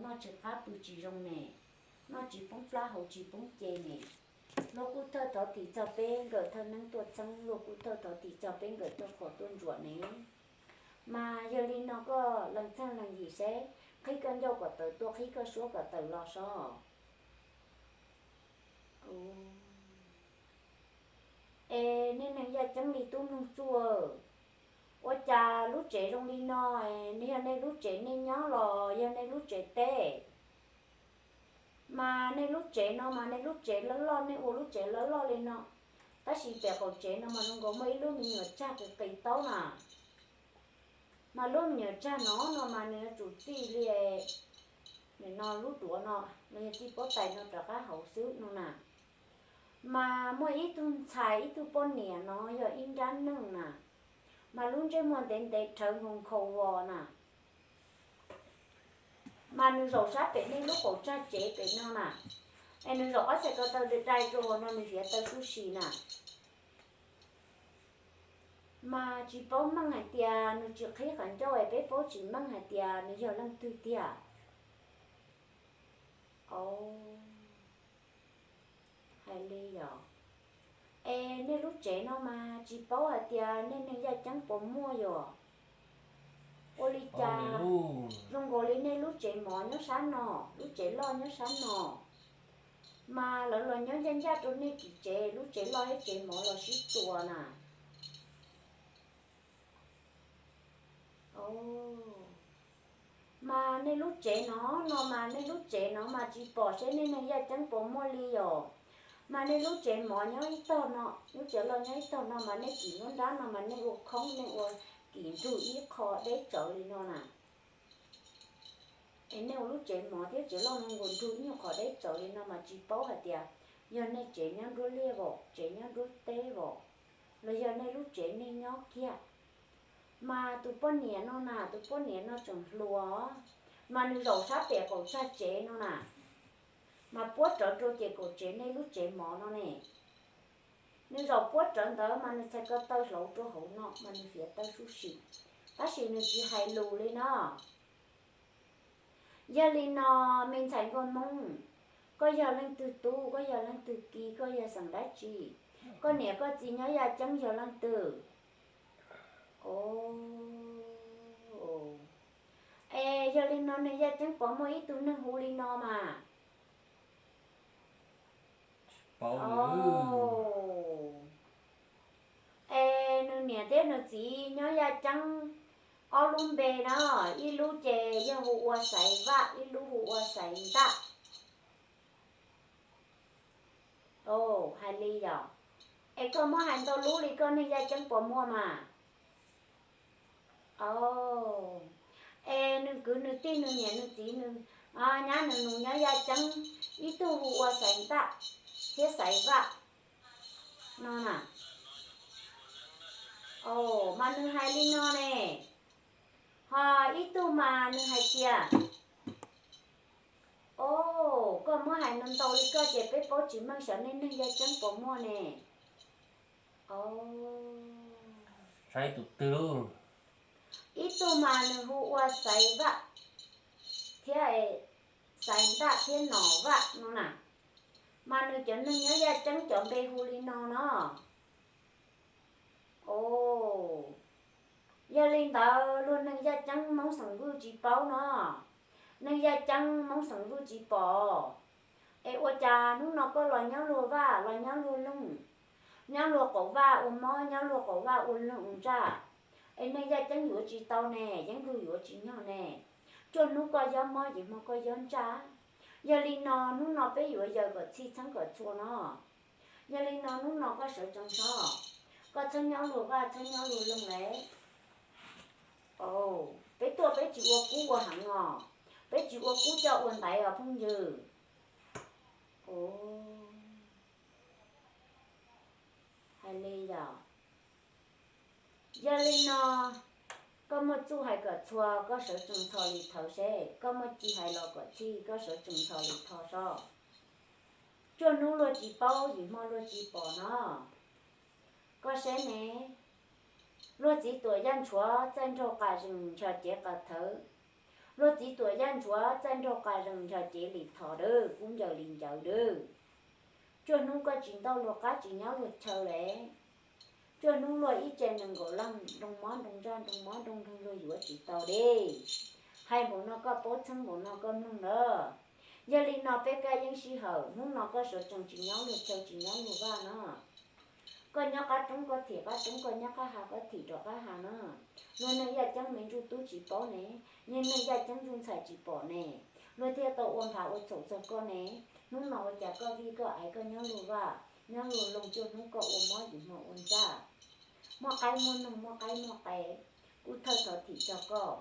Noj tsis qab pw tsis zoo ne, noj tsis poob plab haus tsis poob ce ne. Luag kuj thawj thov tim txog peb nkawm thawj neeb tuaj txeeb, luag kuj thawj thov tim txog peb nkawm tuaj qhuas tuaj ntsuam ne. Mas yog li no koj lees txheej lees yim seb qhib koj ncauj kom tawm tuaj qhib koj suab kom tawm los sob. Es nej neeg yaj ceeb li tub mloog txuj, ua cas lub tsev zoo li no, nws yog nej lub tsev nej nyob los yog nej lub tsev teb? Mas nej lub tsev no mas nej lub tsev loj loj, nej ua lub tsev loj loj li no, tab sis pem qaum tsev no mas zoo nkaus muaj ib lub me nyuam tsag qis qis taub na. Mas lub me nyuam tsag no no mas nws yuav tsum txij li nim no lub duav no los yog txij pob tais no rov qab hauv xwb no na. Mas muaj ib tug ntxhais ib tug poj niam no yog ib nrab neeg na, mas lub ntsej muag ntev ntev rhawv nkaus nkhaus vos na. Mas nws zaum sab pem nej lub qaum tsag tsev pem no na, es nws zaum ob txhais ko taw dai dai rau hauv no nws fiav taw sub si na. Mas tsis paub meej hais tias nws tsis qhib qhov ncauj es peb paub tsis meej hais tias nws yog leej twg tiag. Au, hais li yog. Es nej lub tsev no mas tsis paub hais tias nej neeg yaj ceeb puas muaj yom? Ua li cas zoo nkaus li nej lub tsev mov nyob sab no, lub tsev loj nyob sab no, mas lawv los nyob ncaj ncaj rau nej tim tsev, lub tsev loj thiab tsev mov los sib txuas na. Mas nej lub tsev no no mas nej lub tsev no mas tsis pom seb nej neeg yaj ceeb puas muaj li yom? Mas nej lub tsev mov nyob ib tog no, lub tsev loj nyob ib tog no mas nej kim lub nrab no mas nej ua khoob, nej ua kim nrug ib qho deb tsawv li no na. Es nej ua lub tsev mov thiab tsev loj no nkaus nrug ib nyuag qhov deb tsawv li no mas tsis paub hais tias yog nej tsev nyob nruab liaj vom, tsev nyob nruab teb vom, los yog nej lub tsev nej nyob kiag. Mas tus poj niam no na, tus poj niam no tseem hluas, mas nws zaum sab pem qaum tsag tsev no na, mas puab rawv rau ces qaum tsev nej lub tsev mov no ne. Nws zaum puab rawv ntawd mas nws txhais ko taw hlauv rau hauv no mas nws fiav taw sub si, tab sis nws tsis hais lus li no. Yog li no, me ntxhais nkauj Hmoob, koj yog leej twg tub, koj yog leej twg ki, koj yog xeem dab tsi? Koj niam koj txiv nyob yaj ceeb yog leej twg? Es yog li no neeg yaj ceeb puas muaj ib tug neeg hu li no mas? Es nws niam thiab nws txiv nyob yaj ceeb ob lub npe na, ib lub ces yog hu ua Xaiv Vaj, ib lub hu ua Xaiv Ntaj. Hais li yog, es koj muab hais ntau lub li koj neeg yaj ceeb puas muaj mas? Es nws kwv nws tij nws niam nws txiv nws nyab nws nus nyob yaj ceeb, ib tug hu ua Xaiv Ntaj thiab Xaiv Vaj no na. Mas nws hais li no ne, ho ib tug mas nws hais tias, o, koj muab hais ntau li koj ces peb paub tsis meej xyov nej neeg yaj ceeb puas muaj ne. Saib tus twg? Ib tug mas nws hu ua Xaiv Vaj thiab Xaiv Ntaj thiab Nom Vaj no na, mas nws cov neeg nyob yaj ceeb cov npe hu li no no. Yog li ntawd luag neeg yaj ceeb Hmoob xeem Vwj tsis paub no, neeg yaj ceeb Hmoob xeem Vwj tsis pom. Es ua cas hnub no koj los nyob luag vaj los nyob luag loog, nyob luag qaum vaj ua mob nyob luag qaum vaj ua loog ua ntsaj, es neeg yaj ceeb yuav tsis tau ne, yeeb lug yuav tsis nyog ne. Cuaj hnub koj yob mob yim hmo koj yob ntsaj. Yog li no hnub no peb yuav yaws kom txhij txheeb kom txhua no. Yog li no hnub no koj sawv tsees tso, koj txhob nyob luag vaj txhob nyob luag loog le. Peb tuaj peb tsis ua kub ua heev os, peb tsis ua kub coj ua ntaiv os phooj ywg. Hais li yog. Yog li no, koj muaj txuj hais kom txhua koj sawv tsees txhos li thawv seb, koj muaj ci hais los kom txhij koj sawv tsees txhos li tho seb. Cuaj hnub luag tsis paub yim hmo luag tsis pom no. Koj saib ne, luag txiv tuam yaj ntshuav txaij nraug qas zees ntshav cev qas thawv, Luag txiv tuam yaj ntsuav txaij nraug qa zees nrog cev li thov dawb kub ncaws li ncaws dawb. Cuaj hnub koj tsis ntaus luag qab tsis nyob luag chaw le. Cuaj hnub luag ib ce nees nkaum leej nroo mob nroo ntsaj nroo mob nroo nkeeg luag yuav tsis tau deb. Hais npaum no koj paub txheeb npaum no koj mloog lawm. Yog li no peb kab yeeb sij hawm hnub no koj sawv tsees tsis nyob luag chaw tsis nyob luag vaj no. Koj nyob qab roob koj thim qab roob, koj nyob qab hav koj thim rov qab hav no. Luag neeg yaj ceeb me ntsuj tub tsis paub ne, niag neeg yaj ceeb ntsuj ntxhais tsis pom ne, luag thiaj tau ua nphav ua txhaum txog koj ne. Hnub no ua cas koj vij koj aiv koj nyob luag vaj nyob luag loog, cuaj hnub koj ua mob yim hmo ua ntsaj, muaj qaib muaj noog muaj qaib muaj qe, kuj thawj thov thim txog koj.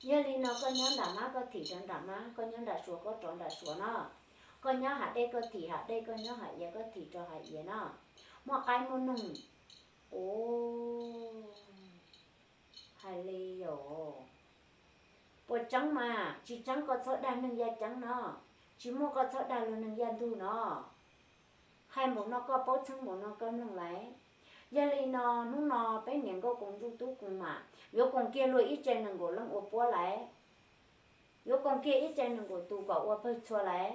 Yog li no koj nyob nram mab koj thim rov nram mab, koj nyob nram suav koj rov nram suav no, koj nyob hav dej koj thim hav dej, koj nyob hav iav koj thim rov hav iav no, muaj qaib muaj noog. Ua hais li os. Puas tseeb mas? Tsis tseeb koj txhob dag neeg yaj ceeb no, tsis muaj koj txhob dag luag neeg yaj ntug no. Hais npaum no koj paub txheeb npaum no koj mloog lawm. Yog li no hnub no peb niam nkauj koom ntsuj tub koom mam yuav koom kiag luag ib ce nees nkaum leej ua puab lawm, yuav koom kiag ib ce nees nkaum tus kom ua pawg txhua lawm.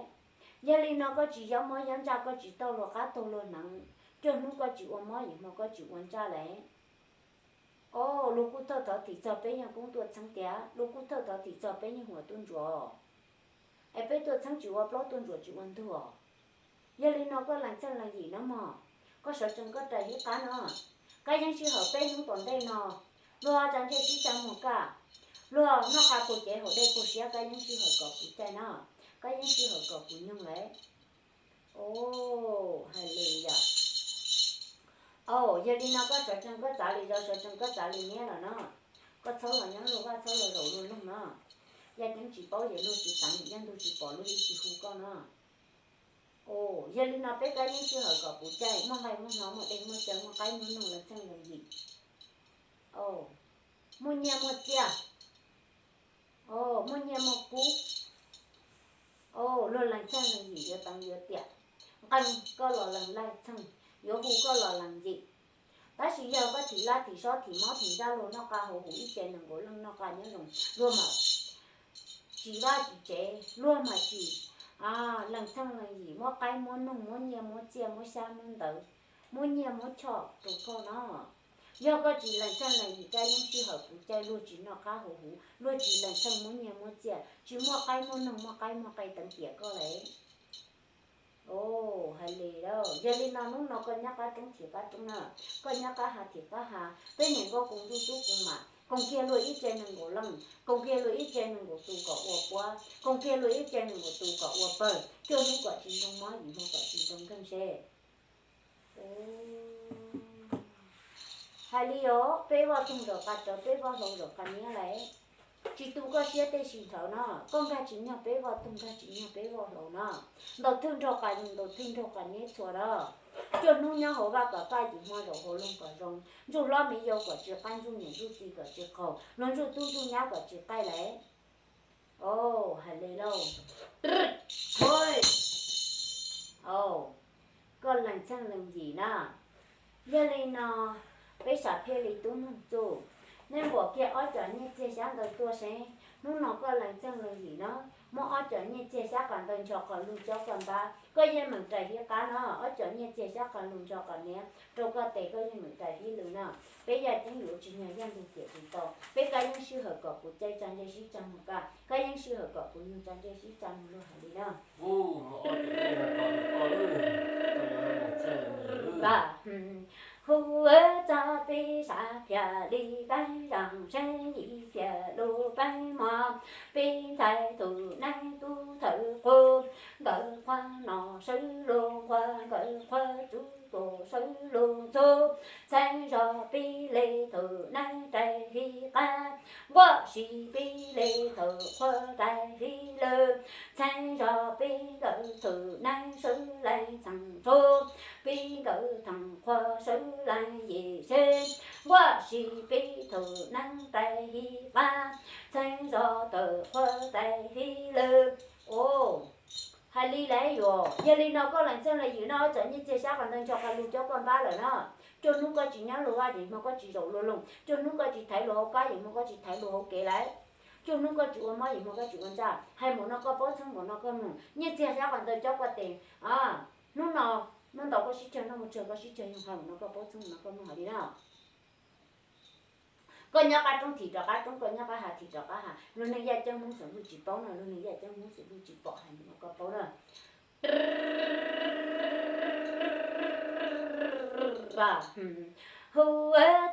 Yog li no koj tsis yob mob yob ntsaj, koj tsis tau luag qab taug luag hneev, cuaj hnub koj tsis ua mob yim hmo koj tsis ua ntsaj lawm. Os, luag kuj thawj thov thim txog peb yeej koob tuaj txheeb tias, luag kuj thawj thov thim txog peb yeej huam tuaj ntsuas, es peb tuaj txheeb tsis ua plaub tuaj ntsuas tsis ua ntug. Yog li no koj lees txheej lees yim no mog, koj sawv tsees koj rais hib qab no. Kab yeeb sij hawm peb hnub tom ntej no, luag tsa ntsej sib tsa muag kaj, luag noj qa puag cev haus dej puag siab, kab yeeb sij hawm kom puv caij no, kab yeeb sij hawm kom puv nyoog lawm. Os, hais li yom. Os, yog li no koj sawv tsees koj txav li zos, sawv tsees koj txav li niab lawm no, koj txhob los nyob luag vaj txhob los zaum luag loog no. Yaj ceeb tsis paub ces luag tsis teev, yaj ntug tsis pom luag yeej tsis hu koj no. Os, yog li no peb kab yeeb sij hawm kom puv caij, muaj nqaij muaj hno, muaj dej muaj cawv, muaj qaib muaj noog, lees txheej lees yim. Os, muaj nyiaj muaj txiaj. Os, muaj nyiaj muaj kub. Os, luag lees txheej lees yim yuav teev yuav tiam, nqeeg koj los lees laj txheej, yuav hu koj los lees yim. Tab sis yog koj thim laj thim sob thim mob thim ntsaj luag noj qa huv huv ib ce nees nkaum leej noj qa nyob zoo, luag mam tsim vaj tsim tsev, luag mam tsim lees txheej lees yim, muab qaib muab noog muab nyiaj muab txiaj muab xyab muab ntawv, muab nyiaj muab choj rau koj no. Yog koj tsis lees txheej lees yim kab yeeb sij hawm puv caij luag tsis noj qab huv huv, luag tsis lees txheej muab nyiaj muab txiaj, tsis muaj qaib muaj noog muaj qaib muaj qe teev tiam koj lawm. Os, hais li lauj. Yog li no hnub no koj nyob qab roob thim qab roob na, koj nyob qab hav thim qab hav, peb niam nkauj koom ntuj tub koom mam, koom kiag luag ib ce nees nkaum leej, koom kiag luag ib ce nees nkaum tus kom ua puab, koom kiag luag ib ce nees nkaum tus kom ua pawg, cuaj hnub kom tsis nroo mob, yim hmo kom tsis nroo nkeeg seb. Hais li os, peb vaj toog zaum qas tsawv, peb vaj hlau zaum qas niab lawm. Tsis tu koj siab tej sim nthawv no, koj nkag tsis nyog peb vaj toog, nkag tsis nyog peb vaj hlau no. Ntaus thwj nrog qas, ntaus thwj nrog qas niab txhua lawm. Cuaj hnub nyob hauv vaj kom paj, yim hmo zaum hauv loog kom zoo. Ntsuj hlob me yau kom tsis qaij, ntsuj niam ntsuj txiv kom tsis qaug, luag ntsuj tub ntsuj nyab kom tsis qaij lawm. Os, hais li lauj. Os, koj lees txheej lees yim na. Yog li no, peb sam thiaj li tub mloog txuj, nej nquam kiag ob cov nyiaj txiag xyab ntawv tuaj seb. Hnub no koj lees txheej lees yim na, muab ob cov nyiaj txiag xyab qas ntawv ncho qos lug cob koj npab, koj yeej meem rais hib qab no. Ob cov nyiaj txiag xyab qas lug ncho qos niab rau koj tes, koj yeej meem rais hib lw no. Peb yaj ceeb yuav tsis nyog yaj ntug tiam tsis tau. Peb kab yeeb sij hawm kom puv caij tsa ntsej sib tsa muag kaj, kab yeeb sij hawm kom puv nyoog tsa ntsej sib tsa muag luag hais li no. Hu txog peb sav phiaj li peb zaum seb yim phiaj lub peb mos, peb ntxhais thum neeb tub thawm qhua, nkawd qhua nom sawv lug nqua, nkawd qhua tsuv tuam sawv lug ntxhua, txheeb zog peb le thum neeb rais hib qab, nquam si peb le thum qhua rais hib lw, txheeb zog peb nkawd thum neeb sawv lees txheej txhua, peb nkawd theem qhua sawv lees yim seb, nquam si peb thum neeb rais hib qab, txheeb zog thum qhua rais hib lw. Os, hais li lawm yuav. Yog li no koj lees txheej lees yim no, ob cov nyiaj txiag xyab qas ntawv ncho qos lug cob koj npab lawm no. Cuaj hnub koj tsis nyob luag vaj ces hmo koj tsis zaum luag loog, cuaj hnub koj tsis thaiv luag hauv qab ces hmo koj tsis thaiv luag hauv kev lawm. Cuaj hnub koj tsis ua mob ces hmo koj tsis ua ntsaj. Hais mus no koj paub txheeb mus no koj mloog, nyiaj txiag sab qhov ntawd coj koj tes. Hnub no, hnub ntau koj sib cag, noj mus tsawg koj sib cag, yog hais mus no koj paub txheeb mus no koj mloog hais li na. Koj nyob qab roob thim rov qab roob, koj nyob qab hav thim rov qab hav, luag neeg yaj ceeb Hmoob xeem Luj tsis paub no, luag neeg yaj ceeb Hmoob xeem Luj tsis pom hais mus no koj paub na. Hu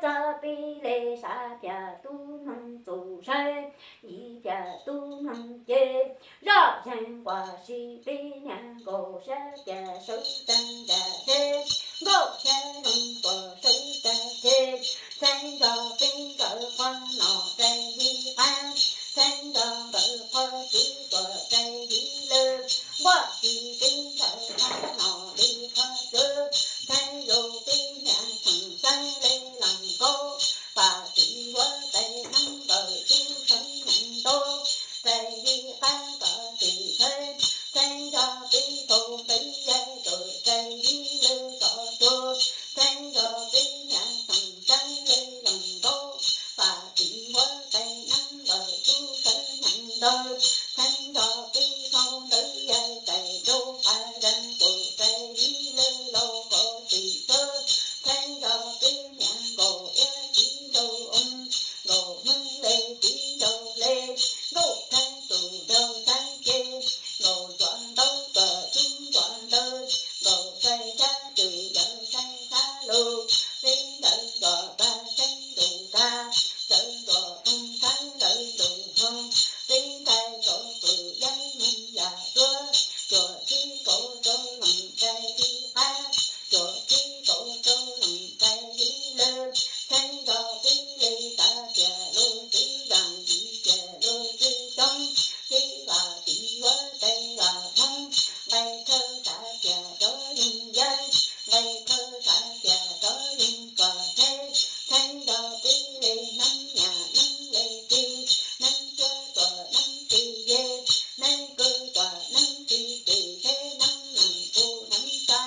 txog pib li sab phiaj tub mloog txus saib, yim phiaj tub mloog ces zoj zeeg nquas sib pib niag nkaus sab phiaj sawv tag nram tsheb, nkaus sab loog nquas sawv tag tsheb, txheeb zog peb nkawd qhuav no rais li qab, txheeb zog nkawd qhuav txwv tuam rais li lawm, nquas tsis peb nkawd qhuav no li qhuav txwv, txheeb zog peb niag txheem xeeb li loos nkaus, pam tsis huab tais neeb ntawm tub sawv nyeem ntaub, rais li qab kom txim tsheb, txheeb zog peb tau peb yaj tawm rais li lawm tso tsuag, txheeb zog peb niag txheem xeeb li loos nkaus, pam tsis huab tais neeb ntawm tub sawv nyeem ntaub, txheeb zog peb tau ntawd yaj tais rau qab zag tawm rais li lawm los kom txim tsheb, txheeb zog peb niag nkaus iab txiv nraug oo, nkaus hmoob le txiv nraug le, nkaus txheeb tus nraug txheeb ce, nkaus cuam ntaub cuam tub ncuam ntawd, nkaus txheeb sab twm ntawd txheeb sab lug, peb ntawd ncuam tag txheeb tus tag, ntawd ncuam toog txheeb ntawd tus hoog, peb ntxhais rau pwm yeeb neeg yam duab, cuam tib kaum rau leej tais li qab, cuam tib kaum rau leej tais li lawm, txheeb zog peb li tav tias lub tib zag tib tias lub tib coob, tib vam tib huab tais vam thoob, nqaij thawj tav tias rov yeeg yeeb, nqaij thawj tav tias rov yeeg txom tsheb, txheeb zog peb li neeb nyam neeb li txiv, neeb cuab tuam neeb txiv ye, neeb kwv tuam neeb txiv txiv tsheb, neeb nees kuj neeb tsa,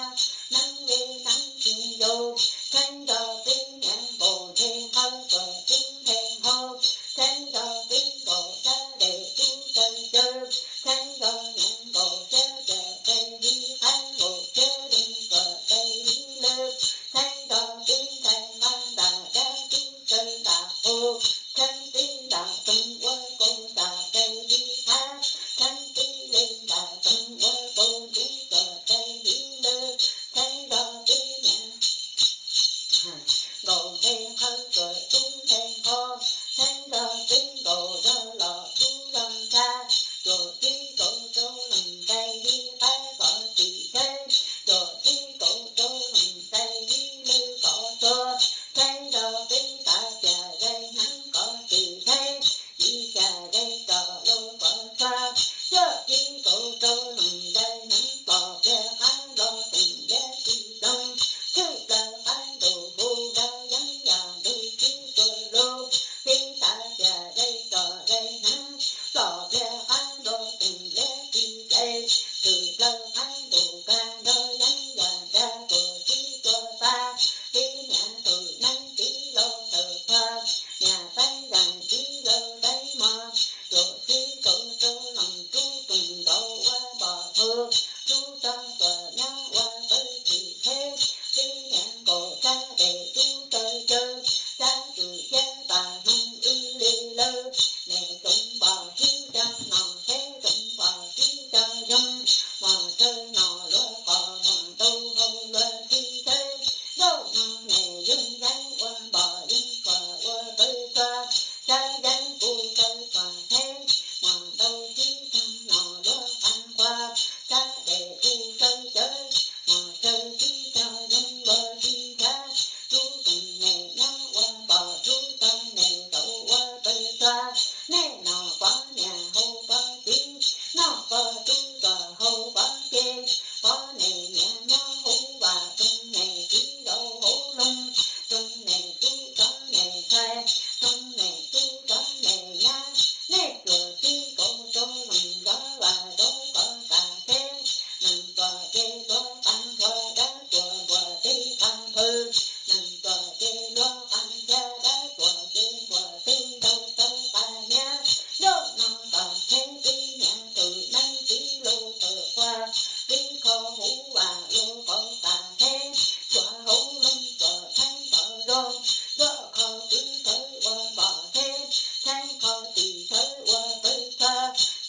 neeb li neeb tsis ncaus, txheeb zog peb niam nkaus nthe nqhawv tuam tub nthe nqhau, txheeb zog peb nkaus sab dej tub saw caw, txheeb zog niam nkaus sab dej tais li qab nkaus sab dej tuam tais li lawm, txheeb zog peb ntxhais nqa ntam dab tub saw ntam qus, txheeb peb ntam toog ua kaus ntam tais li qab, txheeb peb li ntam toog ua kaus ntub tuam tais li lawm, txheeb zog peb niam nkaus nthe nqhawv tuam tub nthe nqhau, txheeb zog peb nkaus zog los tub zog ntsa, cuam tib kaum rau leej tais li qab kom txim tsheb, cuam tib kaum rau leej tais li lawm kom txhua, txheeb zog peb tav tias zais hneev kom txim tsheb, yim xya zais tsom los kom txhua, cuam tib kaum rau leej zais hneev pom pliag qab los teem liab tsis loog, tshwm plaws qab ntuj hu nrog yeeb yam ntug tib tuag lug, peb tav tias zais tsom zais hneev pom pliag qab los teem liab tsis dlais, tshwm plaws qab ntuj kag nrog yeeb yam nrag tuag tib tuag pa, peb niam tub neeb tib laug tawm txhua, niam teeb zag tib laug teeb mos, cuam tib kaum rau leej tub toog nkaus ua npom tug, tub tog tuam nyob ua pawg txim tsheb, peb niam nkaus sab dej tub saw caw, sab twm ciab tas hnoog wb li lawm, niam tsoom npom sib cog no Tus thawj ua pawg txha,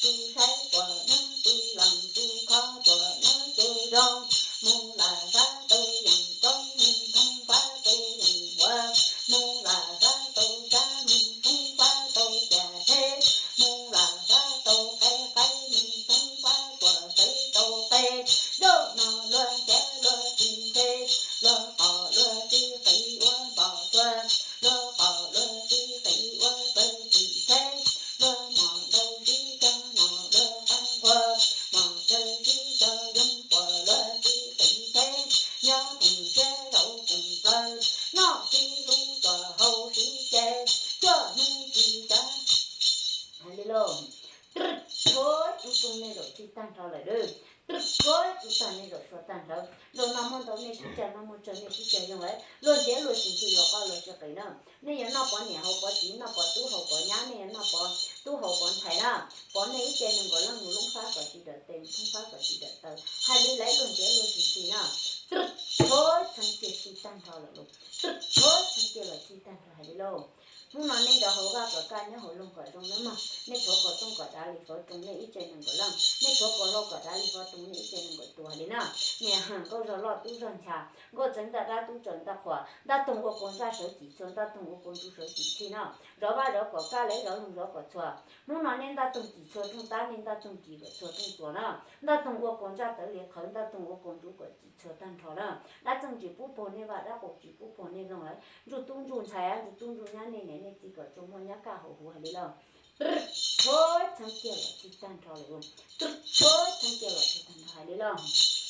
tus saib tuam neeb tus lees tus kho tuam neeb tus zoo, mus lam fab tau yeem roob mus thoob fab tau yeem huav, mus lam fab tau sab mus thoob fab tau cas theb, mus lam fab tau qe qaib mus thoob fab tuam txev tau qe. Zaum no luag ncav luag tsis nthe, luag qom luag tib qiv ua npom txuas, luag qom luag tib qiv ua pawg tim teb, luag mom ntau tib cag no luag qab nquag, mom tsawg tib cag yoog puas luag tib qiv teb, nyob koom siab zaum koom plaws, noj sib hlub tuam hau sib ce, cuaj hnub tsis cav. Hais li lauj, rwb tshuav tsub rooj nej zaum txhij tag nrho lawm lawm, rwb tshuav tsub tag nej zaum tshuav tag nrho. Zaum no muaj ntau nej sib cag, no muaj tsawg nej sib cag yoog lawm, luag ntiav luag tsis ntxhi los qoj luag tsis qis na. Nej yuav noj pov niam haus pov txiv, noj pov tub haus pov nyab, nej yuav noj pov tub haus pov ntxhais na. Pov nej ib ce nees nkaum leej mus loob fab kom tsis dawm tes, mus thoob fab kom tsis dawm taw. Hais li lawm luag ntiav luag tsis ntxhi na. Rwb tshuav txheeb tiag txhij tag nrho lawm lauj, rwb tshuav txheeb tiag los txhij tag nrho. Hais li lauj, hnub no nej nrov hauv vaj kom kaj, nyob hauv loog kom zoo nawb mog. Nej rhuav kom tooj kom dav li fov roos nej ib ce nees nkaum leej, nej rhuav kom hlau kom dav li fov roos nej ib ce nees nkaum tus. Hais li na, niam heem nkauj zog loj tub zog ncha, nkauj txawv ntaj dab tub txawv ntaj qhuas, ntaj toog ua kaus ntsaj sawv cim txhua, ntaj toog ua kaus ntsuv sawv cim txhij na. Zov vaj zov kom kaj lawm, zov loog zov kom txhua. Hnub no nej ntaj toog cim txhua rooj tab, nej ntaj toog cim kom txhua rooj txuas na. Ntaj toog ua kaus ntsaj tawv li qhawv, ntaj toog ua kaus ntsuv kom cim txhua tag nrho na. Dab txeej tsis pub puag nej vaj, dab qaum tsis pub puag nej loog lawm. Ntsuj tub ntsuj ntxhais, ntsuj tub ntsuj nyab, nej niam nej txiv kom tsuas muaj nyab kaj hauv huv. Hais li lauj, rwb tshuav txheeb tiag los txhij tag nrho lawm, rwb tshuav txheeb tiag los txhij tag nrho. Hais li lauj.